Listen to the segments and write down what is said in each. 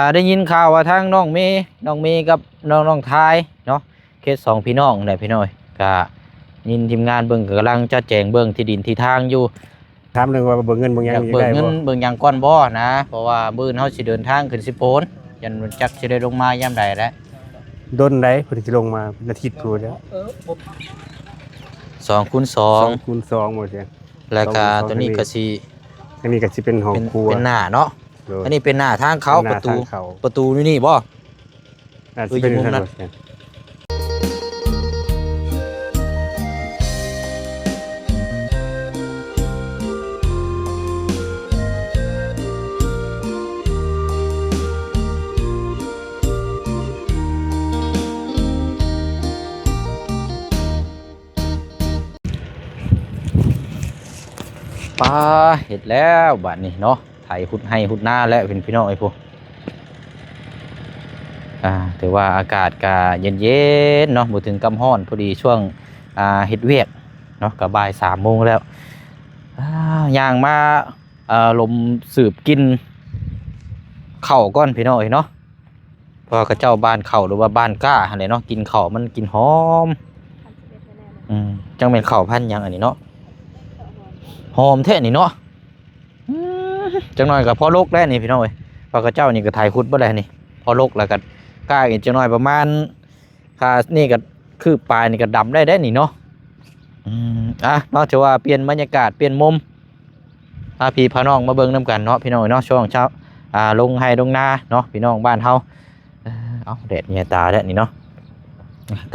ອ່າ ໄດ້ຍິນຂ່າວວ່າທາງນ້ອງເມ ນ້ອງເມກັບນ້ອງ ນ້ອງທາຍເນາະ ເຂດສອງພີ່ນ້ອງແຫຼະພີ່ນ້ອງເອີຍ ກະຍິນທີມງານເບິ່ງ ກະກຳລັງຈັດແຈງເບິ່ງທີ່ດິນທີ່ທາງຢູ່. ຖາມເລື່ອງວ່າເບິ່ງເງິນເບິ່ງຫຍັງ ຢາກເບິ່ງເງິນເບິ່ງຫຍັງກ່ອນບໍ່ນະ ເພາະວ່າມື້ອື່ນເຮົາຊິເດີນທາງຂຶ້ນຊິໂປນ ຈັ່ງຈັກຊິໄດ້ລົງມາຍາມໃດແຫຼະ. ດົນໃດເພິ່ນຊິລົງມາ ເປັນອາທິດພຸ້ນແລ້ວ. ສອງຄູນສອງ ສອງຄູນສອງ ບໍ່ໃຊ່ ແລ້ວກະ ສອງຄູນສອງ ຕົວນີ້ກະຊິ ອັນນີ້ກະຊິເປັນຫ້ອງ ເປັນ ຄົວ ເປັນໜ້າເນາະ. ໂດຍ ອັນນີ້ເປັນໜ້າທາງເຂົ້າ ເປັນໜ້າ ປະຕູ ທາງເຂົ້າ ປະຕູຢູ່ນີ້ບໍ່? ອາດຊິເປັນ ເອີ ຢູ່ມຸມນັ້ນ ປາ ເຮັດແລ້ວບາດນີ້ເນາະ ໄຖຮຸດໄຮ່ຮຸດນາແລ້ວເປັນພີ່ນ້ອງເອີຍພຸ້ນ. ອ່າ ຖືວ່າອາກາດກະເຢັນໆເນາະ ບໍ່ເຖິງກັບຮ້ອນ ພໍດີຊ່ວງ ອ່າ ເຮັດວຽກເນາະ ກະບ່າຍສາມໂມງແລ້ວ. ອ່າ ຍ່າງມາ ເອີ ລົມສືບກິ່ນເຂົ້າກ່ອນພີ່ນ້ອງເອີຍເນາະ ເພາະວ່າເຂົາເຈົ້າບ້ານເຂົ້າ ຫຼືວ່າບ້ານກ້າຫັ້ນແຫຼະເນາະ ກິ່ນເຂົ້າມັນກິ່ນຫອມ. ອືມ ຈັກແມ່ນເຂົ້າພັນຫຍັງອັນນີ້ເນາະ ຫອມແທ້ນີ້ເນາະ. ອືມ ຈັກໜ້ອຍກໍພໍລົກແລ້ວນີ້ພີ່ນ້ອງເອີຍ ເພາະເຂົາເຈົ້ານີ້ກໍໄຖຂຸດເບິດແລ້ວນີ້ ພໍລົກແລ້ວກໍກ້າອີກຈັກໜ້ອຍປະມານ ຄ່ານີ້ກໍຄືບປາຍນີ້ກໍດຳໄດ້ເດ້ນີ້ເນາະ. ອືມ ອ່ະເນາະ ຖືວ່າປ່ຽນບັນຍາກາດປ່ຽນມຸມ ພາພີ່ພານ້ອງມາເບິ່ງນຳກັນເນາະພີ່ນ້ອງເອີຍເນາະ ຊ່ວງເຊົ້າ ອ່າ ລົງໄຮ່ລົງນາເນາະ ພີ່ນ້ອງບ້ານເຮົາ. ເອີ ເອົາ ແດດແຍງຕາແລ້ວນີ້ເນາະ.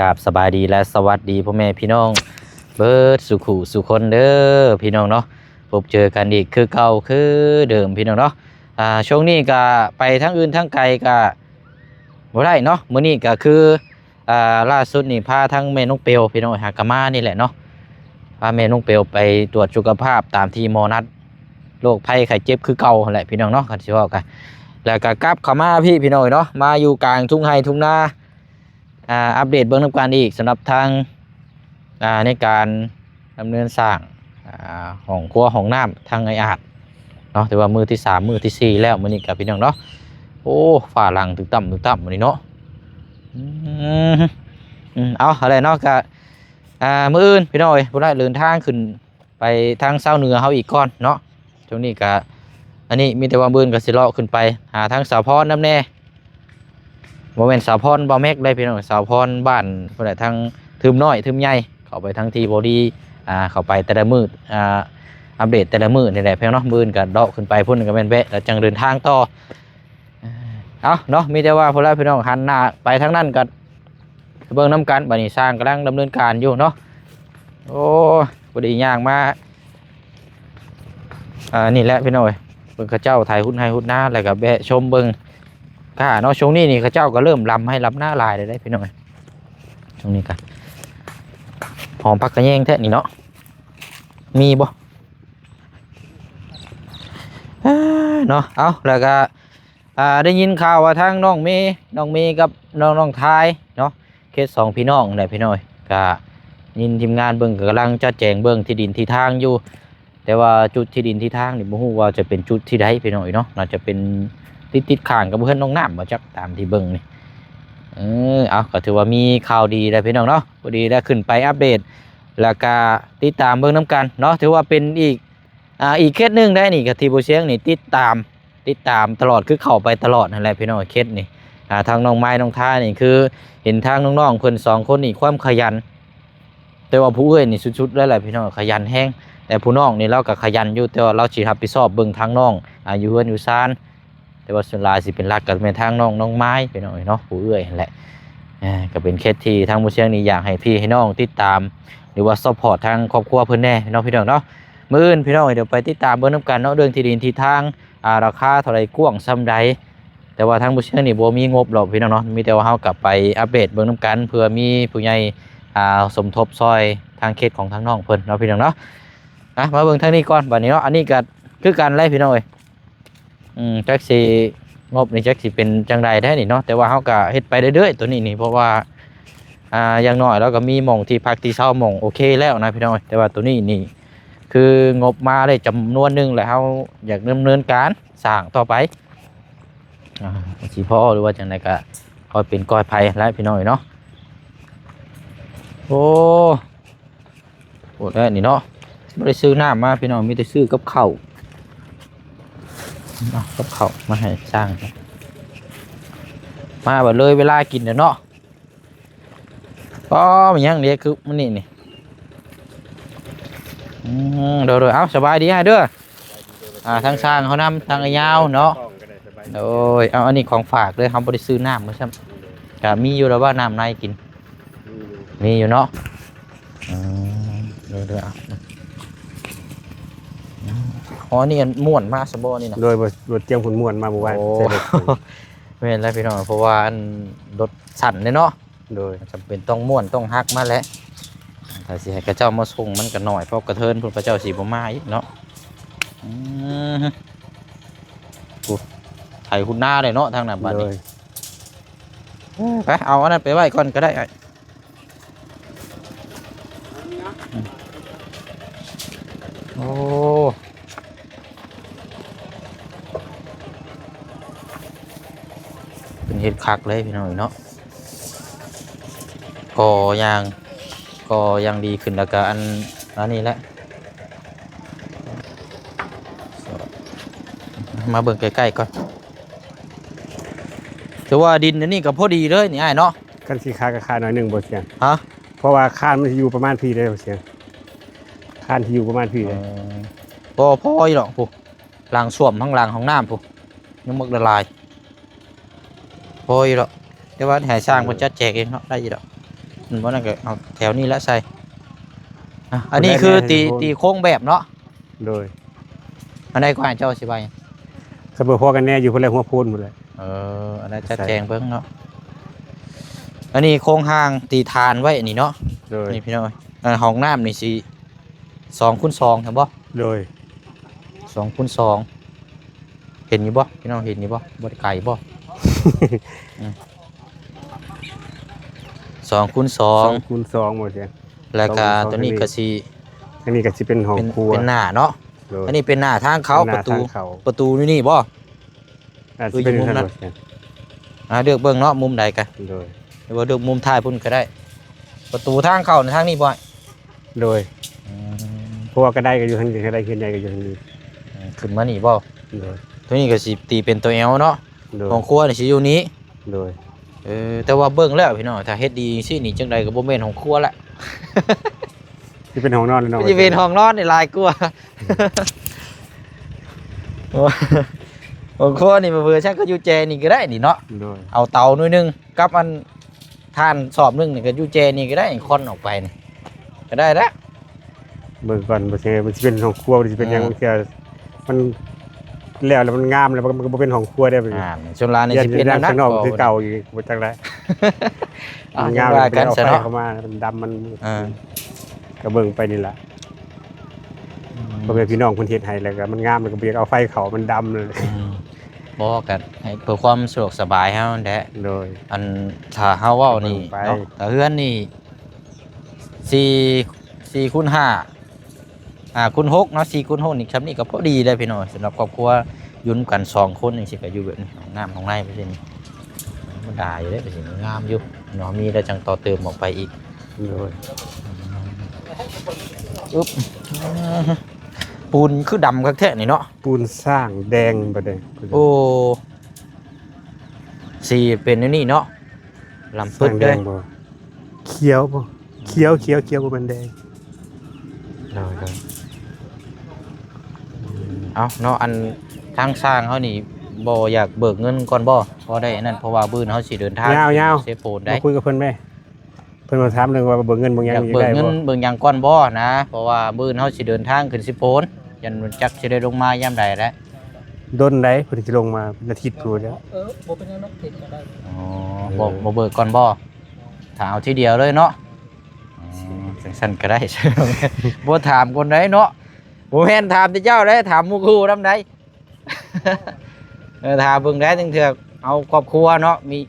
ກາບສະບາຍດີ ແລະ ສະຫວັດດີພໍ່ແມ່ພີ່ນ້ອງເບິດສູ່ຄູ່ສູ່ຄົນເດີພີ່ນ້ອງເນາະ ພົບເຈີກັນອີກຄືເກົ່າຄືເດີມພີ່ນ້ອງເນາະ. ອ່າ ຊ່ວງນີ້ກະໄປທາງອື່ນທາງໄກກະບໍ່ໄດ້ເນາະ ມື້ນີ້ກະຄື ອ່າ ລ່າສຸດນີ້ພາທັງແມ່ນ້ອງເປວພີ່ນ້ອງ ຫາກະມານີ້ແຫຼະເນາະ ພາແມ່ນ້ອງເປວໄປຕວດສຸຂະພາບຕາມທີ່ໝໍນັດ ໂລກໄພໄຂ້ເຈັບຄືເກົ່າຫັ້ນແຫຼະພີ່ນ້ອງເນາະ ຄັນຊິເວົ້າກະ ແລ້ວກະກັບເຂົ້າມາພີ້ພີ່ນ້ອງເນາະ ມາຢູ່ກາງທົ່ງໄຮ່ທົ່ງນາ ອ່າ ອັບເດດເບິ່ງນຳກັນອີກ ສຳລັບທາງ ອ່າ ໃນການດຳເນີນສ້າງ ອ່າ ຫ້ອງຄົວຫ້ອງນ້ຳທາງອ້າຍອາດເນາະ ຖືວ່າມື້ທີສາມມື້ທີສີ່ແລ້ວມື້ນີ້ກະພີ່ນ້ອງເນາະ. ໂອ້ ຟ້າຫຼັງຕຶກຕ່ຳຕຶກຕ່ຳມື້ນີ້ເນາະ. ອືມ ອືມ ເອົາ ຫັ້ນແຫຼະເນາະ ກະ ອ່າ ມື້ອື່ນພີ່ນ້ອງເອີຍ ຜູ້ໃດເດີນທາງຂຶ້ນໄປທາງຊາວເໜືອເຮົາອີກກ່ອນເນາະ. ຊ່ວງນີ້ກະ ອັນນີ້ມີແຕ່ວ່າມື້ອື່ນກະຊິເລາະຂຶ້ນໄປຫາທາງສາວພອນນຳແດ່ ບໍ່ແມ່ນສາວພອນບ່າວແມັກໄດ໋ພີ່ນ້ອງ ສາວພອນບ້ານພຸ້ນແຫຼະ ທາງທຶມນ້ອຍທຶມໃຫຍ່ ເຂົ້າໄປທາງທີ່ບໍ່ດີ ອ່າ ເຂົ້າໄປແຕ່ລະມື້ ອ່າ ອັບເດດແຕ່ລະມື້ນີ້ແຫຼະພີ່ນ້ອງເນາະ. ມື້ອື່ນກະເລາະຂຶ້ນໄປພຸ້ນ ກະແມ່ນແວະ ແລ້ວຈັ່ງເດີນທາງຕໍ່. ເອົາເນາະ ມີແຕ່ວ່າພຸ້ນລະພີ່ນ້ອງ ຫັນໜ້າໄປທາງນັ້ນກໍເບິ່ງນຳກັນ. ບາດນີ້ຊ່າງກຳລັງດຳເນີນການຢູ່ເນາະ. ໂອ້ຍ ພໍດີຍ່າງມາ ອ່າ ນີ້ແຫຼະພີ່ນ້ອງເອີຍ ເບິ່ງເຂົາເຈົ້າໄຖຮຸດໄຮ່ຮຸດນາ ແລ້ວກໍແວະຊົມເບິ່ງກ້າເນາະ. ຊ່ວງນີ້ນີ້ເຂົາເຈົ້າກໍເລີ່ມລຳໄຮ່ລຳນາຫຼາຍແລ້ວເດ້ພີ່ນ້ອງເອີຍ. ຊ່ວງນີ້ກໍຫອມຜັກຂະແຍງແທ້ນີ້ເນາະ ມີບໍ່ ເອີ ເນາະ. ເອົາ ແລ້ວກໍ ອ່າ ໄດ້ຍິນຂ່າວວ່າທາງນ້ອງເມ ນ້ອງເມກັບນ້ອງ ນ້ອງທາຍເນາະ ເຂດສອງພີ່ນ້ອງແຫຼະພີ່ນ້ອງເອີຍ ກະຍິນທີມງານເບິ່ງ ກະກຳລັງຈັດແຈງເບິ່ງທີ່ດິນທີ່ທາງຢູ່ ແຕ່ວ່າຈຸດທີ່ດິນທີ່ທາງນີ້ບໍ່ຮູ້ວ່າຈະເປັນຈຸດທີ່ໃດພີ່ນ້ອງເອີຍເນາະ. ໜ້າຈະເປັນຕິດໆຂ້າງກັບເຮືອນນ້ອງນ້ຳບໍ່ຈັກ ຕາມທີ່ເບິ່ງນີ້. ເອີ ເອົາ ກໍຖືວ່າມີຂ່າວດີແລ້ວພີ່ນ້ອງເນາະ ພໍດີໄດ້ຂຶ້ນໄປອັບເດດ ແລ້ວກະຕິດຕາມເບິ່ງນຳກັນເນາະ. ຖືວ່າເປັນອີກ ອ່າ ອີກເຂດໜຶ່ງໄດ໋ນີ້ ກໍທີ່ບໍ່ຊຽງນີ້ຕິດຕາມ ຕິດຕາມຕະຫຼອດ ຄືເຂົ້າໄປຕະຫຼອດຫັ້ນແຫຼະພີ່ນ້ອງ. ເຂດນີ້ ອ່າ ທາງນ້ອງມາຍ ນ້ອງທາຍນີ້ ຄືເຫັນທາງນ້ອງໆເພິ່ນສອງຄົນນີ້ຄວາມຂະຫຍັນ ແຕ່ວ່າຜູ້ເອື້ອຍນີ້ສຸດໆແລ້ວແຫຼະພີ່ນ້ອງ ຂະຫຍັນແຮງ. ແຕ່ຜູ້ນ້ອງນີ້ລາວກໍຂະຫຍັນຢູ່ ແຕ່ວ່າລາວຊິຮັບຜິດຊອບເບິ່ງທາງນ້ອງ ອ່າ ຢູ່ເຮືອນຢູ່ຊານ ແຕ່ວ່າສ່ວນຫຼາຍຊິເປັນຫຼັກກໍແມ່ນທາງນ້ອງ ນ້ອງມາຍພີ່ນ້ອງເອີຍເນາະ ຜູ້ເອື້ອຍຫັ້ນແຫຼະ. ເອີ ກໍເປັນເຂດທີ່ທາງບໍ່ຊຽງນີ້ຢາກໃຫ້ພີ່ໃຫ້ນ້ອງຕິດຕາມ ຫຼືວ່າຊັບພອດທາງຄອບຄົວເພິ່ນແດ່ເນາະພີ່ນ້ອງເນາະ. ມື້ອື່ນພີ່ນ້ອງ ດຽວໄປຕິດຕາມເບິ່ງນຳກັນເນາະ ເລື່ອງທີ່ດິນທີ່ທາງ ອ່າ ລາຄາເທົ່າໃດ ກວ້າງສ່ຳໃດ. ແຕ່ວ່າທາງບໍ່ຊຽງນີ້ບໍ່ມີງົບດອກພີ່ນ້ອງເນາະ ມີແຕ່ວ່າເຮົາກັບໄປອັບເດດເບິ່ງນຳກັນ ເພື່ອມີຜູ້ໃຫຍ່ ອ່າ ສົມທົບຊ່ອຍທາງເຂດຂອງທາງນ້ອງເພິ່ນເນາະພີ່ນ້ອງເນາະ. ອ່ະ ມາເບິ່ງທາງນີ້ກ່ອນບາດນີ້ເນາະ. ອັນນີ້ກໍຄືກັນແຫຼະພີ່ນ້ອງເອີຍ ອືມ ຈັກຊິ ງົບນີ້ຈັກຊິເປັນຈັ່ງໃດແທ້ນີ້ເນາະ ແຕ່ວ່າເຮົາກໍເຮັດໄປເລື້ອຍໆ ຕົວນີ້ນີ້ ເພາະວ່າ ອ່າ ຢ່າງໜ້ອຍລາວກໍມີໝ່ອງທີ່ພັກທີ່ເຊົາ ໝ່ອງໂອເຄແລ້ວນະພີ່ນ້ອງເອີຍ. ແຕ່ວ່າຕົວນີ້ນີ້ຄືງົບມາໄດ້ຈຳນວນໜຶ່ງ ແລ້ວເຮົາຢາກດຳເນີນການສ້າງຕໍ່ໄປ. ອ່າ ຊິພໍ ຫຼືວ່າຈັ່ງໃດກໍຄ່ອຍເປັນຄ່ອຍໄປແຫຼະພີ່ນ້ອງເອີຍເນາະ. ໂອ້ ໂອດແລ້ວນີ້ເນາະ ບໍ່ໄດ້ຊື້ນ້ຳມາພີ່ນ້ອງ ມີແຕ່ຊື້ກັບເຂົ້າ ເອົາກັບເຂົ້າມາໃຫ້ຊ່າງ ມາບັດເລີຍເວລາກິນແລ້ວເນາະ. ອໍ ມີຫຍັງເດ ຄືມື້ນີ້ນີ້ ອືມ ໂດຍໆ ເອົ້າ ສະບາຍດີອ້າຍເດີ ອ່າ ທັງຊ່າງເຮົານຳ ທັງອ້າຍຍາວເນາະ ໂດຍ ເອົາ ອັນນີ້ຂອງຝາກເດີ ເຮົາບໍ່ໄດ້ຊື້ນ້ຳມາຊ້ຳ ກະມີຢູ່ແລ້ວວ່ານ້ຳໃນກິນ ມີຢູ່ເນາະ ອືມ ໂດຍໆ ເອົາ ອໍ ນີ້ອັນມ້ວນມາຊະບໍ່ນີ້ນະ ໂດຍ ບໍ່ ລົດກຽມພຸ້ນມ້ວນມາມື້ວານ ໂອ້ ໃສ່ລົດ ແມ່ນແລ້ວພີ່ນ້ອງ ເພາະວ່າອັນລົດສັ້ນເດ້ເນາະ ໂດຍ ຈຳເປັນຕ້ອງມ້ວນຕ້ອງຮັກມາແຫຼະ ຖ້າຊິໃຫ້ເຂົາເຈົ້າມາສົ່ງມັນກໍໜ້ອຍ ເພາະກະເທີນພຸ້ນເຂົາເຈົ້າຊິບໍ່ມາອີກເນາະ ອືມ ໂອ້ ໄຖຮຸດນາເລີຍເນາະທາງນັ້ນບາດນີ້ ໂດຍ ເອີ ໄປເອົາອັນນັ້ນໄປໄວ້ກ່ອນກໍໄດ້ອ້າຍ ອືມ ໂອ້ ເພິ່ນເຮັດຄັກເລີຍພີ່ນ້ອງເນາະ ກໍ່ຢ່າງ ກໍ່ຢ່າງດີຂຶ້ນ ແລ້ວກໍອັນ ອັນນີ້ແຫຼະ ມາເບິ່ງໃກ້ໆກ່ອນ ຖືວ່າດິນອັນນີ້ກໍພໍດີເລີຍນີ້ອ້າຍເນາະ ຄັນຊິຄາກໍຄາໜ້ອຍໜຶ່ງບໍ່ສຽງ ຮະ ເພາະວ່າຄານມັນຊິຢູ່ປະມານພີ້ເດ້ບໍ່ສຽງ ຄານຊິຢູ່ປະມານພີ້ເດ້ ເອີ ພໍ ພໍຢູ່ດອກພຸ້ນ ຫຼັງສ້ວມທາງຫຼັງຫ້ອງນ້ຳພຸ້ນ ຍັງໝົກລະລາຍ ພໍຢູ່ດອກ ແຕ່ວ່າໃຫ້ຊ່າງເພິ່ນຈັດແຈກເອງເນາະ ໄດ້ຢູ່ດອກ ມັນບໍ່ນັ້ນກໍເອົາແຖວນີ້ລະໃສ່ ອ່ະ ອັນນີ້ຄືຕີ ຕີໂຄງແບບເນາະ ໂດຍ ອັນໃດກໍໃຫ້ເຈົ້າຊິໄວ້ ຄັນບໍ່ພໍກັນແນ່ຢູ່ພຸ້ນແຫຼະ ຫົວໂພນພຸ້ນແຫຼະ ເອີ ອັນໃດຈັດແຈງເບິ່ງເນາະ ອັນນີ້ໂຄງຮ່າງຕີຖານໄວ້ນີ້ເນາະ ໂດຍ ນີ້ພີ່ນ້ອງເອີຍ ອັນຫ້ອງນ້ຳນີ້ຊິ ສອງຄູນສອງ ແມ່ນບໍ່? ໂດຍ ສອງຄູນສອງ ເຫັນຢູ່ບໍ່? ພີ່ນ້ອງເຫັນຢູ່ບໍ່? ບໍ່ໄດ້ໄກບໍ່? ອືມ ສອງຄູນສອງ ສອງຄູນສອງ ບໍ່ເຊີຍ ແລ້ວກະ ສອງຄູນສອງ ຕົວນີ້ກະຊິ ອັນນີ້ກະຊິເປັນຫ້ອງຄົວ ເປັນໜ້າເນາະ ໂດຍ ອັນນີ້ເປັນໜ້າທາງເຂົ້າ ເປັນໜ້າທາງເຂົ້າ ປະຕູ ປະຕູຢູ່ນີ້ບໍ່? ອາດຊິເປັນ ຢູ່ມຸມນັ້ນ ທາງ ບໍ່ເຊີຍ ອ່າ ເລືອກເບິ່ງເນາະ ມຸມໃດກະ ໂດຍ ຫຼືວ່າເລືອກມຸມທ້າຍພຸ້ນກະໄດ້ ປະຕູທາງເຂົ້າທາງນີ້ບໍ່? ໂດຍ ອືມ ຄົວກະໄດ້ກະຢູ່ທາງນີ້ ກະໄດ້ ເຮືອນໃຫຍ່ກະຢູ່ທາງນີ້ ອືມ ຂຶ້ນມານີ້ບໍ່? ໂດຍ ຕົວນີ້ກະຊິຕີເປັນຕົວແອວເນາະ ໂດຍ ຫ້ອງຄົວນີ້ຊິຢູ່ນີ້ ໂດຍ ເອີ ແຕ່ວ່າເບິ່ງແລ້ວພີ່ນ້ອງ ຖ້າເຮັດດີຈັ່ງຊີ້ນີ້ ຈັ່ງໃດກະບໍ່ແມ່ນຫ້ອງຄົວລະ ຊິເປັນຫ້ອງນອນແລ້ວເນາະ ຊິເປັນຫ້ອງນອນນີ້ຫຼາຍກວ່າ ໂອ້ຍ ໂອ້ຍ ຄົວນີ້ເຜີໆ ຊັ້ນກະຢູ່ແຈນີ້ກະໄດ້ນີ້ເນາະ ໂດຍ ເອົາເຕົາໜ້ອຍໜຶ່ງ ກັບອັນຖ່ານສອບໜຶ່ງນີ້ກະຢູ່ແຈນີ້ກະໄດ້ ຄວັນອອກໄປນີ້ກະໄດ້ລະ ເບິ່ງກ່ອນ ບໍ່ໃຊ່ ມັນຊິເປັນຫ້ອງຄົວ ມັນຊິເປັນຫຍັງ ເອີ ບາງເທື່ອມັນແລ້ວ ແລ້ວມັນງາມ ແລ້ວມັນກະບໍ່ເປັນຫ້ອງຄົວໄດ້ບາດນີ້ ອ່າ ສ່ວນຫຼາຍນີ້ຊິເປັນແນວນັ້ນ ຂ້າງນອກຄືເກົ່າອີກ ບໍ່ຈັກລະ ເອົາ ງາມ ເອົາໄປກັນຊະເນາະ ເອົາໄຟເຂົ້າມາ ມັນດຳ ມັນ ເອີ ກະເບິ່ງໄປນີ້ລະ ອືມ ພໍ່ແມ່ພີ່ນ້ອງເພິ່ນເຮັດໃຫ້ແລ້ວກະມັນງາມ ແລ້ວກະບໍ່ຢາກເອົາໄຟເຂົ້າ ມັນດຳເລີຍ ອືມ ບໍ່ ກະໃຫ້ເພື່ອຄວາມສະດວກສະບາຍເຮົາຫັ້ນແຫຼະ ໂດຍ ອັນ ຖ້າເຮົາເວົ້ານີ້ ເບິ່ງໄປ ເນາະ ກະເຮືອນນີ້ ສີ່ ສີ່ຄູນຫ້າ ອ່າ ຄູນຫົກເນາະ ສີ່ຄູນຫົກນີ້ ຊ່ຳນີ້ກະພໍດີແລ້ວພີ່ນ້ອງ ສຳລັບຄອບຄົວຢູ່ນຳກັນສອງຄົນຈັ່ງຊີ້ ກະຢູ່ແບບນີ້ ຫ້ອງນ້ຳຫ້ອງໃນແບບນີ້ ທຳມະດາຢູ່ເດ້ ກະຊິງາມຢູ່ເນາະ ມີແລ້ວຈັ່ງຕໍ່ເຕີມອອກໄປອີກ ໂດຍ ອຶບ ປູນຄືດຳຄັກແທ້ນີ້ເນາະ ປູນສ້າງແດງບາດນີ້ ໂອ້ ສີເປັນແນວນີ້ເນາະ ລຳປຶດເລີຍ ຂຽວບໍ່? ຂຽວ ຂຽວ ຂຽວ ຂຽວ ບໍ່ແມ່ນແດງ ໂດຍ ໂດຍ ເອົ້າເນາະ ອັນທາງຊ່າງເຮົານີ້ບໍ່ຢາກເບີກເງິນກ່ອນບໍ່? ພໍໄດ້ອັນນັ້ນ ເພາະວ່າມື້ອື່ນເຮົາຊິເດີນທາງ ຍາວໆ ເຊໂປນໄດ໋ ມາຄຸຍກັບເພິ່ນແມ້ ເພິ່ນມາຖາມເລື່ອງວ່າເບີກເງິນເບີກຫຍັງ ຢາກເບີກເງິນເບີກຫຍັງກ່ອນບໍ່ນະ? ເພາະວ່າມື້ອື່ນເຮົາຊິເດີນທາງຂຶ້ນເຊໂປນ ຢ້ານຈັກຊິໄດ້ລົງມາຍາມໃດແຫຼະ ດົນໃດ ເພິ່ນຊິລົງມາ ອາທິດພຸ້ນແລ້ວ ເອີ ບໍ່ເປັນຫຍັງດອກ ເຫັນກະໄດ້ ອໍ ເອີ ບໍ່ ບໍ່ເບີກກ່ອນບໍ່? ຖ້າເອົາທີດຽວເລີຍເນາະ ອໍ ຈັ່ງຊັ້ນກະໄດ້ ບໍ່ຖາມກ່ອນໃດເນາະ ບໍ່ແມ່ນຖາມແຕ່ເຈົ້າໃດ ຖາມໝູ່ຄູ່ນຳໃດ ເອີ ຖ້າເບິ່ງໄດ້ ລາງເທື່ອເອົາຄອບຄົວເນາະ ມີ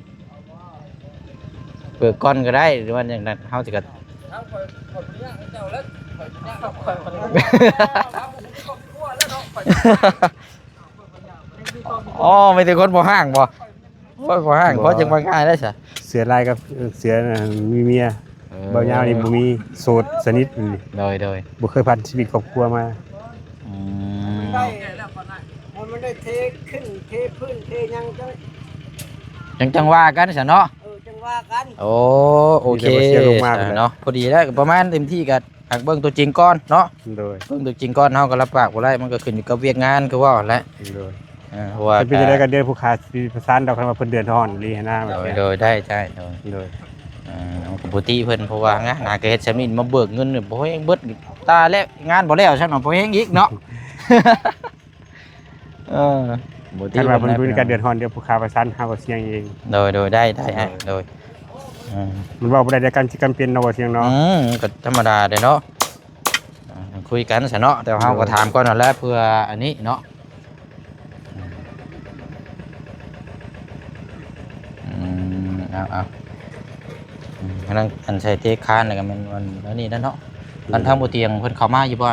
ເບີກກ່ອນກະໄດ້ ຫຼືວ່າຈັ່ງນັ້ນ ເຮົາຊິກະ ອໍ ມີແຕ່ຄົນບໍ່ຮ່າງບໍ່? ໂອ້ຍ ພໍຫ້າງ ພໍຈັ່ງວ່າງ່າຍໄດ້ຊະ. ເສືອລາຍກັບເສືອນັ້ນມີເມຍ. ເອີ ເບົາຍາວນີ້ບໍ່ມີ ໂສດສະໜິດ. ໂດຍ ໂດຍ ບໍ່ເຄີຍຜ່ານຊີວິດຄອບຄົວມາ. ອືມ ໄດ້ ມັນໄດ້ເທຂຶ້ນ ເທພື້ນ ເທຫຍັງ ຈັ່ງ ຈັ່ງວ່າກັນຊະເນາະ. ເອີ ຈັ່ງວ່າກັນ. ໂອ້ ໂອເຄ ມີແຕ່ວ່າເສຍລົງມາເນາະ. ພໍດີແລ້ວ ປະມານເຕັມທີ່ກໍ ຫາກເບິ່ງຕົວຈິງກ່ອນເນາະ. ໂດຍ ເບິ່ງຕົວຈິງກ່ອນ ເຮົາກໍຮັບປາກບໍ່ໄດ້ ມັນກໍຂຶ້ນຢູ່ກັບວຽກງານ ຄືເວົ້າຫັ້ນແຫຼະ. ໂດຍ ເອີ ເພາະວ່າ ຄັນເປັນຈັ່ງໃດກໍດຽວຜູ້ຂ້າຊິປະສານດອກ ຄັນວ່າເພິ່ນເດືອດຮ້ອນອີ່ຫຼີຫັ້ນນະ. ໂດຍ ໂດຍ ໄດ້ ໄດ້ ໂດຍ ໂດຍ ເອີ ມັນກໍບໍ່ຕິເພິ່ນ ເພາະວ່າງານຫາກໍເຮັດຊ່ຳນີ້ ມາເບີກເງິນນີ້ ບໍ່ແຮງເບິດຕາແລ້ວ ງານບໍ່ແລ້ວ ຊັ້ນວ່າບໍ່ແຮງອີກເນາະ. ເອີ ບໍ່ຕິ ຄັນວ່າເພິ່ນ ເພິ່ນ ເພິ່ນກໍເດືອດຮ້ອນ ດຽວຜູ້ຂ້າປະສານຫາບໍ່ສຽງເອງ. ໂດຍ ໂດຍ ໄດ້ ໄດ້ ໂດຍ ໂດຍ ເອີ ມັນເວົ້າບໍ່ໄດ້ ດຽວກັນຊິກຳເປັນເນາະ ບໍ່ສຽງເນາະ. ອືມ ກໍທຳມະດາເດ້ເນາະ. ອ່າ ຄຸຍກັນຊະເນາະ ແຕ່ເຮົາກໍຖາມກ່ອນຫັ້ນແຫຼະ ເພື່ອອັນນີ້ເນາະ. ອືມ ເອົາ ເອົາ ອືມ ອັນນັ້ນ ອັນໃສ່ເຕະຄານ ແລ້ວກໍແມ່ນອັນ ອັນນີ້ແຫຼະເນາະ. ອືມ ອັນທາງບໍ່ຕຽງເພິ່ນເຂົ້າມາຢູ່ບໍ່?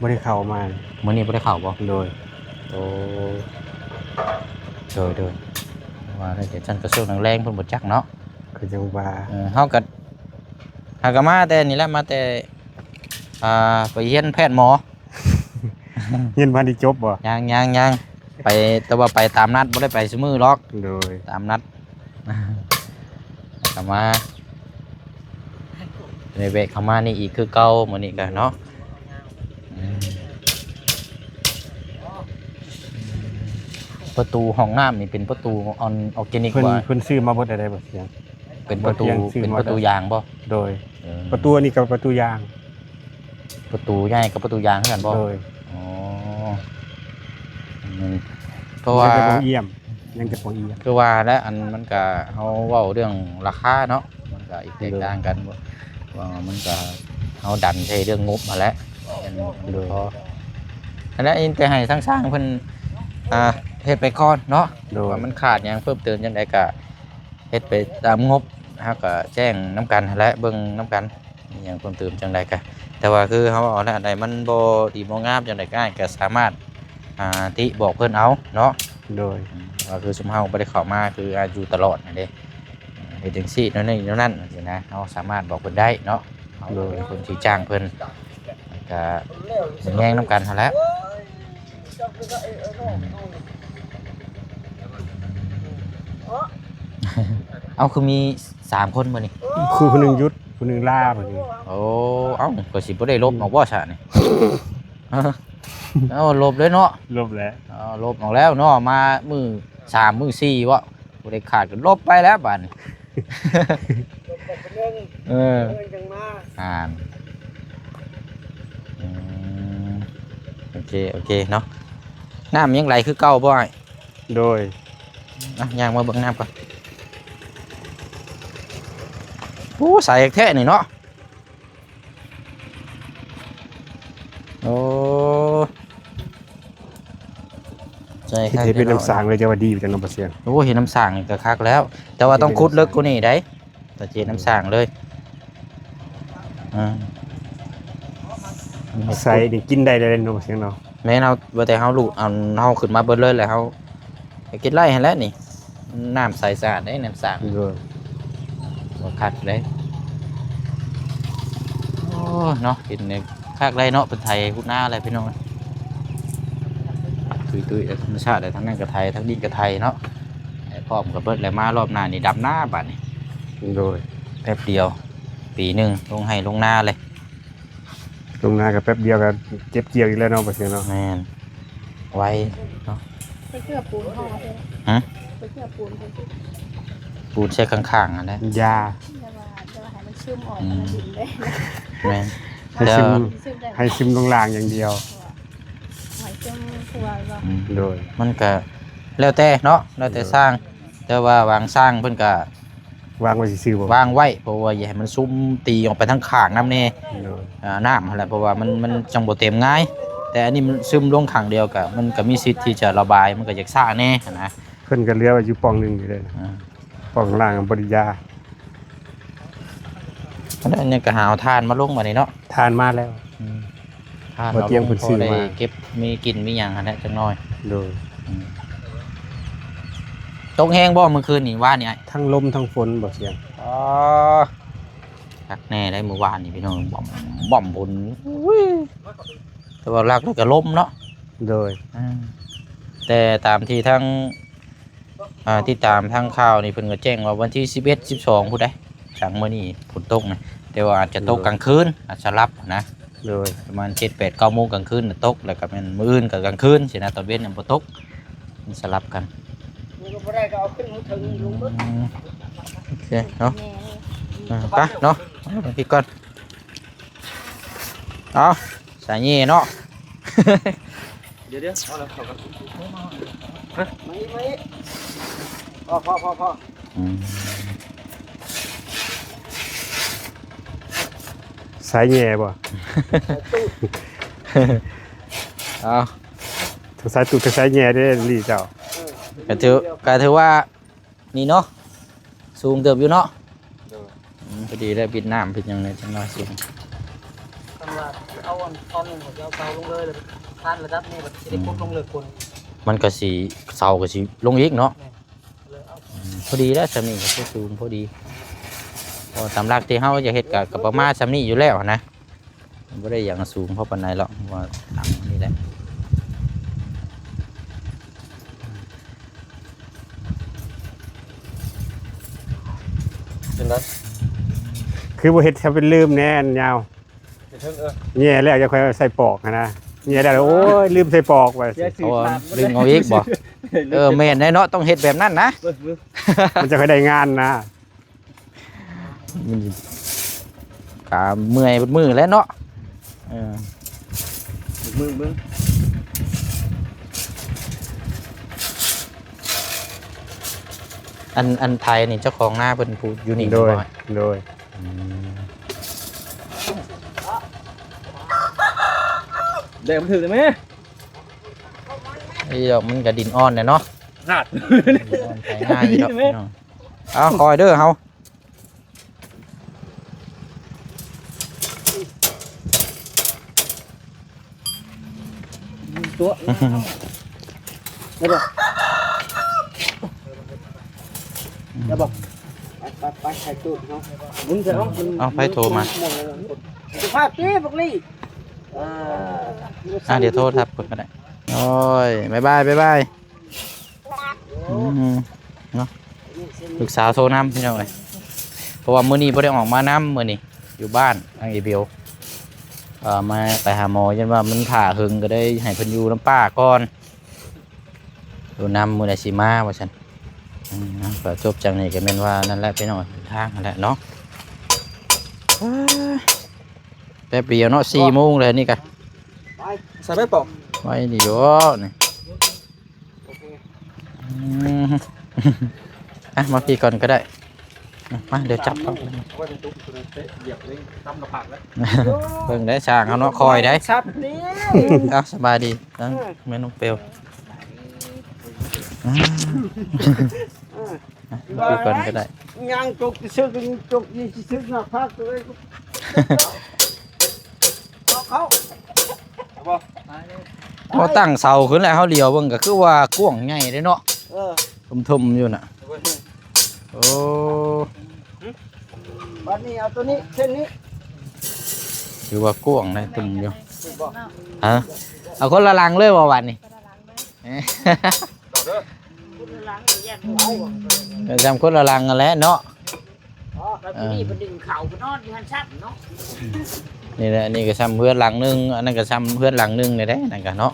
ບໍ່ໄດ້ເຂົ້າມາ. ມື້ນີ້ບໍ່ໄດ້ເຂົ້າບໍ່? ໂດຍ ໂອ້ ໂດຍ ໂດຍ ວ່າແລ້ວ ເຈົ້າຊັ້ນກະຊວງແລງໆ ເພິ່ນບໍ່ຈັກເນາະ. ກໍຈັ່ງວ່າ ເອີ ເຮົາກໍ ຫາກໍມາແຕ່ນີ້ແຫຼະ ມາແຕ່ ອ່າ ໄປຮຽນແພດໝໍ. ຮຽນບໍ່ທັນໄດ້ຈົບບໍ່? ຍັງ ຍັງ ຍັງ ໄປ ແຕ່ວ່າໄປຕາມນັດ ບໍ່ໄດ້ໄປຊຸມື້ດອກ. ໂດຍ ຕາມນັດ ກໍມາ ໄດ້ແວະເຂົ້າມານີ້ອີກຄືເກົ່າ ມື້ນີ້ກໍເນາະ. ອືມ ປະຕູຫ້ອງນ້ຳນີ້ເປັນປະຕູອອນ ອອກແກນິກ ເພິ່ນວ່າ ເພິ່ນຊື້ມາເບິດແລ້ວໄດ໋ ບໍ່ສຽງ. ເປັນປະຕູ ບໍ່ຕຽງ ເປັນປະຕູ ຊື້ມາແລ້ວ ຢາງບໍ່? ໂດຍ ເອີ ປະຕູອັນນີ້ກໍປະຕູຢາງ ປະຕູໃຫຍ່ກັບປະຕູຢາງຄືກັນບໍ່? ໂດຍ ອໍ ອືມ ເພາະວ່າ ຍັງແຕ່ບໍ່ອຽມ ຍັງແຕ່ບໍ່ອຽມ ຄືວ່າແຫຼະ ອັນມັນກະ ເຮົາເວົ້າເລື່ອງລາຄາເນາະ ມັນກະອີກແຕກຕ່າງກັນ. ໂດຍ ວ່າມັນກະ ເຮົາດັນໃສ່ເລື່ອງງົບຫັ້ນແຫຼະ. ໂດຍ ຫັ້ນແຫຼະ ມີແຕ່ໃຫ້ທາງຊ່າງເພິ່ນ ອ່າ ເຮັດໄປກ່ອນເນາະ. ໂດຍ ວ່າມັນຂາດຫຍັງເພີ່ມເຕີມຈັ່ງໃດກະ ເຮັດໄປຕາມງົບ ເຮົາກໍແຈ້ງນຳກັນຫັ້ນແຫຼະ ເບິ່ງນຳກັນ ມີຫຍັງເພີ່ມເຕີມຈັ່ງໃດກະ ແຕ່ວ່າຄືເຮົາເວົ້າແລ້ວ ອັນໃດມັນບໍ່ດີບໍ່ງາມຈັ່ງໃດ ກໍອ້າຍກໍສາມາດ ອ່າ ຕິບອກເພິ່ນເອົາເນາະ. ໂດຍ ອືມ ວ່າຄືຊຸມເຮົາບໍ່ໄດ້ເຂົ້າມາ ຄືອ້າຍຢູ່ຕະຫຼອດຫັ້ນເດ້ ເຮັດຈັ່ງຊີ້ແນວນີ້ແນວນັ້ນຊີ້ນະ ເຮົາສາມາດບອກເພິ່ນໄດ້ເນາະ. ເຮົາ ໂດຍ ເປັນຄົນທີ່ຈ້າງເພິ່ນ ກໍແຍງນຳກັນຫັ້ນແຫຼະ. ເອົາ ຄືມີສາມຄົນມື້ນີ້? ຄືຜູ້ໜຶ່ງຢຸດ ຜູ້ໜຶ່ງລາມື້ນີ້. ໂອ້ ເອົ້າ ກໍຊິບໍ່ໄດ້ລົບອອກບໍ່ຊະນີ້? ເອົາ ລົບເລີຍເນາະ. ລົບແຫຼະ ເອົາ ລົບອອກແລ້ວເນາະ ມາມື້ສາມມື້ສີ່ເວາະ. ຜູ້ໃດຂາດກໍລົບໄປແລ້ວບາດນີ້. ລົບໄປຄົນໜຶ່ງ ເອີ ເພິ່ນຈັ່ງມາ ອ່ານ ອືມ ໂອເຄ ໂອເຄເນາະ. ນ້ຳຍັງໄຫຼຄືເກົ່າບໍ່ອ້າຍ? ໂດຍ ອ່ະ ຍ່າງມາເບິ່ງນ້ຳກ່ອນ. ໂອ້ ໃສແທ້ນີ້ເນາະ. ໂອ້ ໃຊ່ ເຮັດ ເຮັດເປັນນ້ຳສາງເລີຍ ຈະວ່າດີຢູ່ຈັງເນາະ ບໍ່ເສຍ. ໂອ້ ເຮັດນ້ຳສາງນີ້ກໍຄັກແລ້ວ ແຕ່ວ່າຕ້ອງຂຸດເລິກກວ່ານີ້ໄດ໋ ຖ້າຈະເຮັດນ້ຳສາງເລີຍ. ອືມ ໃສ່ນີ້ກິນໄດ້ເລີຍເນາະ ບໍ່ເສຍເນາະ. ແມ່ນ ເຮົາ ວ່າແຕ່ເຮົາລູກ ອັນ ເຮົາຂຶ້ນມາເບິດເລີຍ ແລ້ວເຮົາ ໄປກິນໄລ່ຫັ້ນແຫຼະນີ້ ນ້ຳໃສສະອາດເດ້ ນ້ຳສາງ. ໂດຍ ບໍ່ຄັກເດ້. ໂອ້ ເນາະ ເປັນຄັກໄດ້ເນາະ ເພິ່ນໄຖພຸດນາແລ້ວພີ່ນ້ອງ. ຕຸ້ຍໆ ທຳມະຊາດ ທາງນັ້ນກໍໄຖ ທາງນີ້ກໍໄຖເນາະ ໃຫ້ພ້ອມກັນເບິດ ແລ້ວມາລອບໜ້ານີ້ດຳນາບາດນີ້. ໂດຍ ແປັບດຽວ ປີໜຶ່ງລົງໄຮ່ລົງນາເລີຍ. ລົງນາກໍແປັບດຽວກໍເກັບກ່ຽວອີກແລ້ວເນາະ ບໍ່ເສຍເນາະ. ແມ່ນ ໄວເນາະ. ໄປເກືອປູນຫໍເດ້. ຫະ? ໄປເກືອປູນ ປູນໃສ່ຂ້າງໆຫັ້ນແຫຼະ ຢ່າ ຢ່າວ່າ ຢ່າວ່າໃຫ້ມັນຊຶມອອກ ອືມ ມັນດິນເດ້. ແມ່ນ ໃຫ້ຊຶມ ແລ້ວ ໃຫ້ຊຶມລົງລ່າງຢ່າງດຽວ ໃຫ້ຊຶມທົ່ວເນາະ. ອືມ ໂດຍ ມັນກໍແລ້ວແຕ່ເນາະ ແລ້ວແຕ່ ໂດຍ ຊ່າງ ແຕ່ວ່າບາງຊ່າງເພິ່ນກໍ ວາງໄວ້ຊື່ໆບໍ່? ວາງໄວ້ ເພາະວ່າຢ່າໃຫ້ມັນຊຸມຕີອອກໄປທາງຂ້າງນຳແດ່. ໂດຍ ອ່າ ນ້ຳຫັ້ນແຫຼະ ເພາະວ່າມັນ ມັນຈັ່ງບໍ່ເຕັມງ່າຍ ແຕ່ອັນນີ້ມັນຊຶມລົງຂ້າງດຽວ ກໍ ມັນກໍມີສິດທີ່ຈະລະບາຍ ມັນກໍຢາກຊ້າແດ່ຫັ້ນນະ. ເພິ່ນກໍເຫຼືອໄວ້ຢູ່ປ່ອງໜຶ່ງຢູ່ເດ້. ອ່າ ປ່ອງລ່າງບໍລິຢາ. ອັນນີ້ກໍຫາເອົາຖ່ານມາລົງບາດນີ້ເນາະ. ຖ່ານມາແລ້ວ. ອືມ ຖ່ານເອົາລົງ ພໍໄດ້ເກັບມີກິນມີຫຍັງຫັ້ນແຫຼະຈັກໜ້ອຍ. ໂດຍ ອືມ ໄປ ຕົກແຮງບໍ່ມື້ຄືນນີ້ ວານນີ້ອ້າຍ? ທັງລົມທັງຝົນບໍ່ສຽງ. ອໍ ຄັກແນ່ໄດ໋ມື້ວານນີ້ພີ່ນ້ອງ ບອມ ບອມ ຝົນ ອຸ້ຍ ແຕ່ວ່າຫຼັກໆກໍລົມເນາະ. ໂດຍ ອາ ແຕ່ຕາມທີ່ທາງ ອ່າ ຕິດຕາມທາງຂ່າວນີ້ ເພິ່ນກໍແຈ້ງວ່າວັນທີສິບເອັດ ສິບສອງພຸ້ນໃດ໋ ຈັ່ງມື້ນີ້ຝົນຕົກນະ ແຕ່ວ່າອາດຈະຕົກກາງຄືນ ອາດສະຫຼັບນະ. ໂດຍ ປະມານເຈັດ ແປດ ເກົ້າໂມງກາງຄືນນະຕົກ ແລ້ວກໍແມ່ນມື້ອື່ນກໍກາງຄືນຊີ້ນະ ຕອນເວັນນະບໍ່ຕົກ ມັນສະຫຼັບກັນ. ບໍ່ໄດ້ກໍເອົາຂຶ້ນເທິງລົງເບິ່ງ. ອືມ ໂອເຄເນາະ ອ່າ ໄປເນາະ ໄປກິນກ່ອນ. ເອົາ ສາຍແຍ່ເນາະ. ດຽວໆ ເອົາແລ້ວເຂົ້າກັນ ມາອີກ ມາອີກ ພໍ ພໍ ພໍ ພໍ. ອືມ ສາຍແຍ່ບໍ່? ເອົາ ທັງສາຍຕູດທັງສາຍແຍ່ເດ້ ລີ້ເຈົ້າ. ເອີ ກໍຖື ກໍຖືວ່າ ນີ້ເນາະ ສູງເຕີບຢູ່ເນາະ. ໂດຍ ອືມ ພໍດີແລ້ວ ປິດນ້ຳປິດຫຍັງແດ່ຈັກໜ້ອຍສູງ. ຄັນວ່າເອົາອັນທ່ອນໜຶ່ງ ເຂົາຈະເອົາເສົາລົງເລີຍ ແລ້ວຄານລະດັບນີ້ ມັນຊິໄດ້ຂຸດລົງເລີກກົນ ມັນກໍຊິ ເສົາກໍຊິລົງອີກເນາະ. ແມ່ນ ເລີຍເອົາ ອືມ ພໍດີແລ້ວ ສ່ຳນີ້ກໍຄືສູງພໍດີ ເພາະວ່າຕາມຫຼັກທີ່ເຮົາຢາກເຮັດກໍ ກໍປະມານສ່ຳນີ້ຢູ່ແລ້ວຫັ້ນນະ. ບໍ່ໄດ້ຫຍັງສູງພໍປານໃດຫຼອກ ວ່າຕ່ຳນີ້ແຫຼະ. ເປັນໄດ? ຄືບໍ່ເຮັດໃຫ້ເປັນລືມແດ່ ອັນຍາວ ເຮັດເຖິງ ເອີ ແຍ່ແລ້ວ ຢ່າຄ່ອຍໃສ່ປອກຫັ້ນນະ ແຍ່ແລ້ວ ໂອ້ຍ ລືມໃສ່ປອກວ່າ ເສຍຊື່ ເພາະວ່າ ຂາດ ດຶງເອົາອີກບໍ່? ເອີ ແມ່ນແດ່ເນາະ ຕ້ອງເຮັດແບບນັ້ນນະ ເບິ່ງ ເບິ່ງ ມັນຈະຄ່ອຍໄດ້ງານນະ. ມັນກະເມື່ອຍເບິດມື້ແຫຼະເນາະ. ເອີ ເບິ່ງ ເບິ່ງ ອັນ ອັນໄຖນີ້ເຈົ້າຂອງນາເພິ່ນຜູ້ຢູ່ນີ້ ໂດຍ ບໍ່? ໂດຍ ອືມ ແດກມັນຖືກໄດ້ແມ? ໄອ້ດອກມັນກະດິນອ່ອນແຫຼະເນາະ ຫາດ ດິນອ່ອນໄຖງ່າຍຢູ່ດອກ ພີ່ນ້ອງ. ເອົາ ຄ່ອຍເດີເຮົາ ຕົວະ ໄດ້ບໍ່? ໄດ້ບໍ່? ໄປ ໄປ ໄປ ໃສ່ຕູ້ເຮົາ ໝູນໃສ່ເຮົາ ເອົາ ໃຜໂທມາ? ສຸພາບຕິ ບັກລີ້ ເອີ ອ່າ ດຽວໂທທັບເພິ່ນກໍໄດ້. ໂອ້ຍ ບາຍບາຍ ບາຍບາຍ. ອືມ ເນາະ ລູກສາວໂທນຳ ພີ່ນ້ອງເອີຍ ເພາະວ່າມື້ນີ້ບໍ່ໄດ້ອອກມານຳ ມື້ນີ້ຢູ່ບ້ານທາງອີເບວ ເອີ ມາໄປຫາໝໍ ຢ້ານວ່າມັນຖ້າເຫິງ ກໍໄດ້ໃຫ້ເພິ່ນຢູ່ນຳປ້າກ່ອນ ຢູ່ນຳ ມື້ໃດຊິມາວ່າຊັ້ນ. ອືມ ກໍຈົບຈັ່ງນີ້ກໍແມ່ນວ່ານັ້ນແຫຼະ ພີ່ນ້ອງ ເດີນທາງຫັ້ນແຫຼະເນາະ. ແປັບດຽວເນາະ ສີ່ໂມງແລ້ວນີ້ກະ ໃສ່ໄປປອກ ໄວດີຢູ່ນີ້. ອືມ ອ່ະ ມາພີ້ກ່ອນກໍໄດ້ ມາ ດຽວຈັບເອົາ ເບິ່ງໄດ້ຊ່າງເຮົາເນາະ ຄ່ອຍໄດ້ ເອົາ ສະບາຍດີ ທັງແມ່ນ້ອງເປວ ມາພີ້ກ່ອນກໍໄດ້ ຍ່າງຈົກຊື່ໆ ຈົກນີ້ຊື່ໆ ໜ້າຜາກເລີຍ ເອົາເຂົ້າ ພໍຕັ້ງເສົາຂຶ້ນແລ້ວ ເຮົາຫຼຽວເບິ່ງກໍຄືວ່າກວ້າງໃຫຍ່ເດ້ເນາະ ເອີ ຖົມໆຢູ່ນະ ໂອ້ ບັດນີ້ເອົາຕົວນີ້ ເສັ້ນນີ້ ຖືວ່າກວ້າງນະ ຕຶມຢູ່ ຮະ ເອົາຄົນລະຫຼັງເລີຍບໍ່ບັດນີ້? ຄົນລະຫຼັງເລີຍ ເອີ ຄົນລະຫຼັງເລີຍ ຢ້ານບໍ່ໄດ້ ກໍຊ່ຳຄົນລະຫຼັງຫັ້ນແຫຼະເນາະ. ອໍ ແລ້ວຜູ້ນີ້ ເອີ ເພິ່ນດຶງເຂົ້າໄປນອນຢູ່ຫັ້ນຊ້ຳເນາະ ນີ້ແຫຼະ ອັນນີ້ກໍຊ່ຳເຮືອນຫຼັງໜຶ່ງ ອັນນັ້ນກໍຊ່ຳເຮືອນຫຼັງໜຶ່ງນີ້ແຫຼະ ນັ້ນກໍເນາະ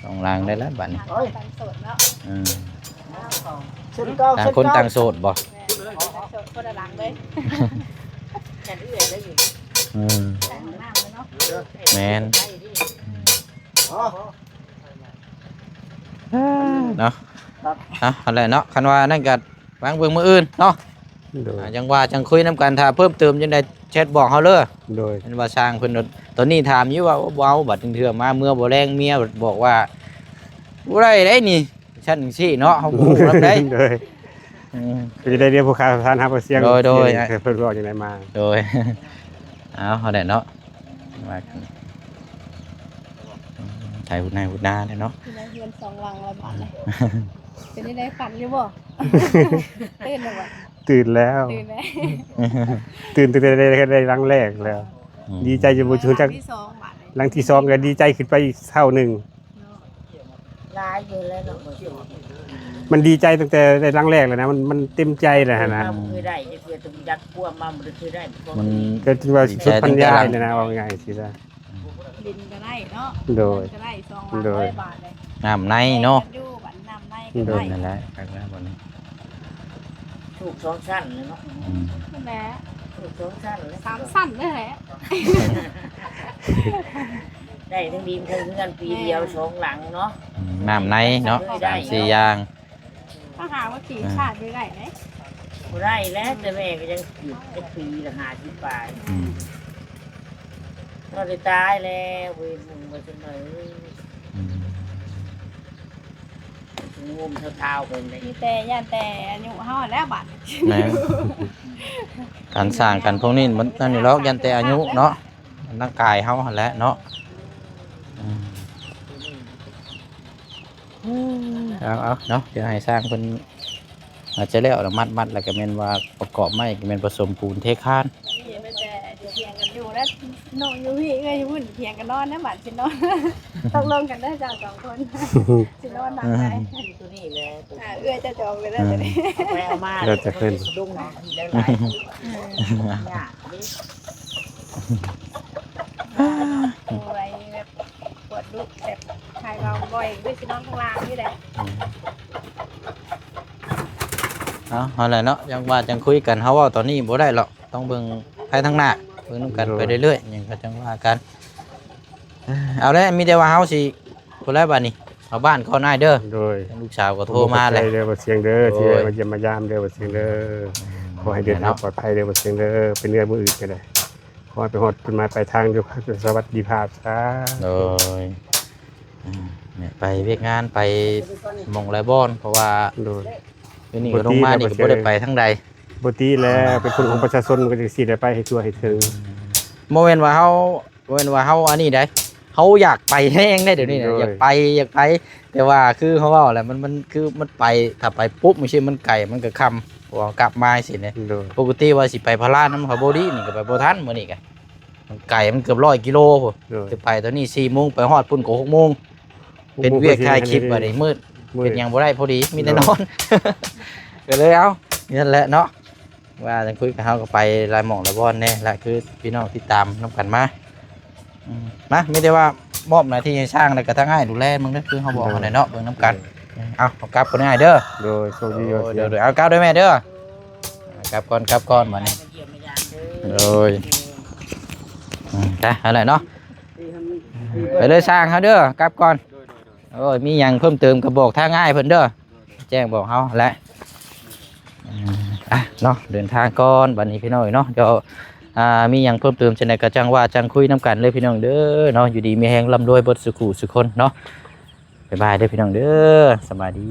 ສອງຫຼັງໄດ້ແລ້ວບັດນີ້ ເອີ ຕ່າງຄົນຕ່າງໂສດບໍ່? ແມ່ນ ຕ່າງຄົນຕ່າງໂສດ ຄົນລະຫຼັງເລີຍ ກັນເອື້ອຍໄດ້ຢູ່ ອືມ ແມ່ນ ເນາະ ເອົາ ຫັ້ນແຫຼະເນາະ ຄັນວ່ານັ້ນກໍ ຟັງເບິ່ງມື້ອື່ນເນາະ ໂດຍ ອ່າ ຈັ່ງວ່າຈັ່ງຄຸຍນຳກັນ ຖ້າເພີ່ມເຕີມຈັ່ງໃດແຊັດບອກເຮົາເດີ ໂດຍ ເຫັນວ່າຊ່າງເພິ່ນ ຕອນນີ້ຖາມຢູ່ວ່າ ໂອ້ ບໍ່ເອົາ ບັດເທື່ອມາເມື່ອບໍ່ແລງ ເມຍບອກວ່າ ບໍ່ໄດ້ເດ້ນີ້ ຊັ້ນຈັ່ງຊີ້ເນາະ ເຮົາບໍ່ຮູ້ນຳໃດ ໂດຍ ເອີ ກໍຈະໄດ້ເລື່ອງຜູ້ຂ່າວສານຫາບໍ່ສຽງ ໂດຍ ໂດຍ ເພິ່ນເວົ້າຈັ່ງໃດມາ ໂດຍ ເອົາ ເຮົາໄດ້ເນາະ ວ່າກັນ ໄຖຫຸດໄຮ່ຫຸດນາແຫຼະເນາະ ເຮືອນສອງຫຼັງລະບາດນີ້. ເປັນຈັ່ງໃດ ຝັນຢູ່ບໍ່? ຕື່ນແລ້ວບໍ່? ຕື່ນແລ້ວ ຕື່ນແລ້ວ ຕື່ນຕັ້ງແຕ່ໄດ້ ໄດ້ຫຼັງແລກແລ້ວ. ອືມ ດີໃຈຈົນບໍ່ຮູ້ຈັກ ຫຼັງທີສອງບາດນີ້ ຫຼັງທີສອງກໍດີໃຈຂຶ້ນໄປອີກເທົ່າໜຶ່ງ. ເນາະ ຫຼາຍຢູ່ແລ້ວເນາະ ມັນດີໃຈຕັ້ງແຕ່ໄດ້ຫຼັງແລກແລ້ວນະ ມັນ ມັນເຕັມໃຈແລ້ວຫັ້ນນະ. ເຮົາບໍ່ເຄີຍໄດ້ຈັກເທື່ອ ຕ້ອງຈັກຄວາມມາ ບໍ່ໄດ້ເຄີຍໄດ້ ມັນກໍຖືວ່າສຸດບັນຍາຍເລີຍນະ ເວົ້າງ່າຍຊິຊະ. ດິນກໍໄດ້ເນາະ ໂດຍ ເງິນກໍໄດ້ສອງຫຼັກ ໂດຍ ຮ້ອຍບາດເລີຍ. ນ້ຳໃນເນາະ ແຕ່ຢູ່ບັດນ້ຳໃນກໍ ໂດຍ ໄດ້ ນັ້ນແຫຼະ ຄັກແລ້ວບັດນີ້ ຖືກສອງຊັ້ນເລີຍເນາະ. ອືມ ນັ້ນແຫຼະ ຖືກສອງຊັ້ນເລີຍ ສາມຊັ້ນເລີຍແຫຼະ ໄດ້ທັງດິນທັງເຮືອນປີດຽວ ແມ່ນ ສອງຫຼັງເນາະ. ອືມ ນ້ຳໃນເນາະ ສາມສີ່ຢ່າງ. ຖ້າຫາວ່າຂີ້ ອ່າ ຂາດບໍ່ໄດ້ເດ້ ບໍ່ໄດ້ແລ້ວ ແຕ່ແມ່ກໍຍັງກີດຈັກປີລະ ຫ້າສິບປາຍ. ອືມ ເຮົາໄດ້ຕາຍແລ້ວ ເວີຍ ຫຸງໄວ້ຈັ່ງໃດ. ອືມ ງຸ່ມເທົາໆເພິ່ນເດ້ ມີແຕ່ຢ້ານແຕ່ອາຍຸເຮົາຫັ້ນແຫຼະບາດ. ແມ່ນ ການສ້າງກັນພວກນີ້ມັນນັ້ນຢູ່ແລ້ວ ຢ້ານແຕ່ອາຍຸເນາະ ຮ່າງກາຍເຮົາຫັ້ນແຫຼະເນາະ. ອືມ ເອົາໆເນາະ ດຽວໃຫ້ຊ່າງເພິ່ນ ອາດຈະແລ້ວລະ ມັດໆ ແລ້ວກໍແມ່ນວ່າປະກອບໄມ້ ກໍແມ່ນປະສົມປູນເທຄານ. ນີ້ມັນຈະຖຽງກັນຢູ່ແລ້ວ ນ້ອງຢູ່ພີ້ ເອື້ອຍຢູ່ພຸ້ນ ຖຽງກັນນອນນະ ບາດຊິນອນ ຕົກລົງກັນເດີເຈົ້າສອງຄົນ ຊິນອນຫຼັງໃດ. ຕົວນີ້ແຫຼະ ອ່າ ເອື້ອຍຈະຈອງໄປແລ້ວ ອືມ ຕົວນີ້ ເອົາໄປເອົາມາ ແລ້ວແຕ່ເພິ່ນ ລົງເນາະ ທີ່ຫຼາຍໆ ອືມ ຍາກເດ້. ໂອ້ຍ ແບບປວດລຸກ ແບບຖ່າຍເວົ້າບໍ່ໄດ້ ຄືຊິນອນຂ້າງລ່າງນີ້ແຫຼະ. ອືມ ເອົາ ຫັ້ນແຫຼະເນາະ ຈັ່ງວ່າຈັ່ງຄຸຍກັນ ເຮົາເວົ້າຕອນນີ້ບໍ່ໄດ້ຫຼອກ ຕ້ອງເບິ່ງໄປທາງໜ້າ ເບິ່ງນຳກັນໄປເລື້ອຍໆ ຫຍັງກໍຈັ່ງວ່າກັນ. ເອົາແຫຼະ ມີແຕ່ວ່າເຮົາຊິ ພຸ້ນແຫຼະບາດນີ້ ເອົາບ້ານກ່ອນອ້າຍເດີ. ໂດຍ ທາງລູກສາວກໍໂທມາແລ້ວ ຂອບໃຈເດີ ບໍ່ສຽງເດີ ໂດຍ ທີ່ມາຢ້ຽມມາຢາມເດີ ບໍ່ສຽງເດີ. ອືມ ຂໍໃຫ້ເດີນທາງປອດໄພເດີ ບໍ່ສຽງເດີ ເປັນເຮືອນມື້ອື່ນກໍໄດ້ ຂໍໃຫ້ໄປຮອດເປັນມາປາຍທາງດ້ວຍຄວາມສະຫວັດດີພາບ ສາທຸ. ໂດຍ ອືມ ໄປວຽກງານ ໄປໝ່ອງຫຼາຍບ່ອນ ເພາະວ່າ ໂດຍ ດຽວນີ້ກໍລົງມານີ້ກໍບໍ່ໄດ້ໄປທາງໃດ ບໍ່ຕິແລ້ວ ເປັນຄົນຂອງປະຊາຊົນ ມັນກໍຈັ່ງຊີ້ແຫຼະ ໄປໃຫ້ທົ່ວໃຫ້ເຖິງ. ອືມ ບໍ່ແມ່ນວ່າເຮົາ ບໍ່ແມ່ນວ່າເຮົາອັນນີ້ໃດ ເຮົາຢາກໄປແຮງໃດ ດຽວນີ້ນະ ໂດຍ ຢາກໄປ ຢາກໄປ ແຕ່ວ່າຄືເຮົາເວົ້າແຫຼະ ມັນ ມັນຄືມັນໄປ ຖ້າໄປປຸບຈັ່ງຊີ້ມັນໄກ ມັນກໍຄ່ຳ ເພາະວ່າກັບມາຈັ່ງຊີ້ນະ. ໂດຍ ປົກກະຕິວ່າຊິໄປພະລານຳເຂົາບໍ່ດີ ນີ້ກໍໄປບໍ່ທັນ ມື້ນີ້ກະ ມັນໄກ ມັນເກືອບຮ້ອຍກິໂລພຸ້ນ. ໂດຍ ຈະໄປຕອນນີ້ສີ່ໂມງ ໄປຮອດພຸ້ນກໍຫົກໂມງ ເປັນວຽກຖ່າຍຄລິບ ບາດນີ້ມືດ ເຮັດຫຍັງບໍ່ໄດ້ ພໍດີມີແຕ່ນອນ. ໂດຍ ກໍເລີຍ ເອົາ ນັ້ນແຫຼະເນາະ ວ່າຈັ່ງຄຸຍກັບເຮົາກໍໄປຫຼາຍໝ່ອງຫຼາຍບ່ອນແດ່ລະ ຄືພີ່ນ້ອງຕິດຕາມນຳກັນມາ. ອືມ ມາ ມີແຕ່ວ່າມອບໜ້າທີ່ໃຫ້ຊ່າງ ແລ້ວກໍທາງອ້າຍດູແລເບິ່ງເດີ ຄືເຮົາບອກຫັ້ນແຫຼະເນາະ ເບິ່ງນຳກັນ. ເອີ ເອົາ ເອົາກັບກ່ອນເດີອ້າຍເດີ. ໂດຍ ໂຊກດີ ໂດຍ ໂດຍ ເອົາກັບເດີແມ່ເດີ ກັບກ່ອນ ກັບກ່ອນບາດນີ້. ໂດຍ ອືມ ໄປ ຫັ້ນແຫຼະເນາະ ໄປເລີຍຊ່າງເຮົາເດີ ກັບກ່ອນ. ໂອ້ຍ ມີຫຍັງເພີ່ມເຕີມກໍບອກທາງອ້າຍເພິ່ນເດີ ແຈ້ງບອກເຮົາແຫຼະ. ອືມ ອ່ະເນາະ ເດີນທາງກ່ອນບາດນີ້ພີ່ນ້ອງເອີຍເນາະ. ດຽວ ອ່າ ມີຫຍັງເພີ່ມເຕີມຈັ່ງໃດກໍຈັ່ງວ່າຈັ່ງຄຸຍນຳກັນເລີຍພີ່ນ້ອງເດີເນາະ. ຢູ່ດີມີແຮງ ລ່ຳລວຍເບິດສູ່ຄູ່ສູ່ຄົນເນາະ. ບາຍບາຍເດີພີ່ນ້ອງເດີ ສະບາຍດີ.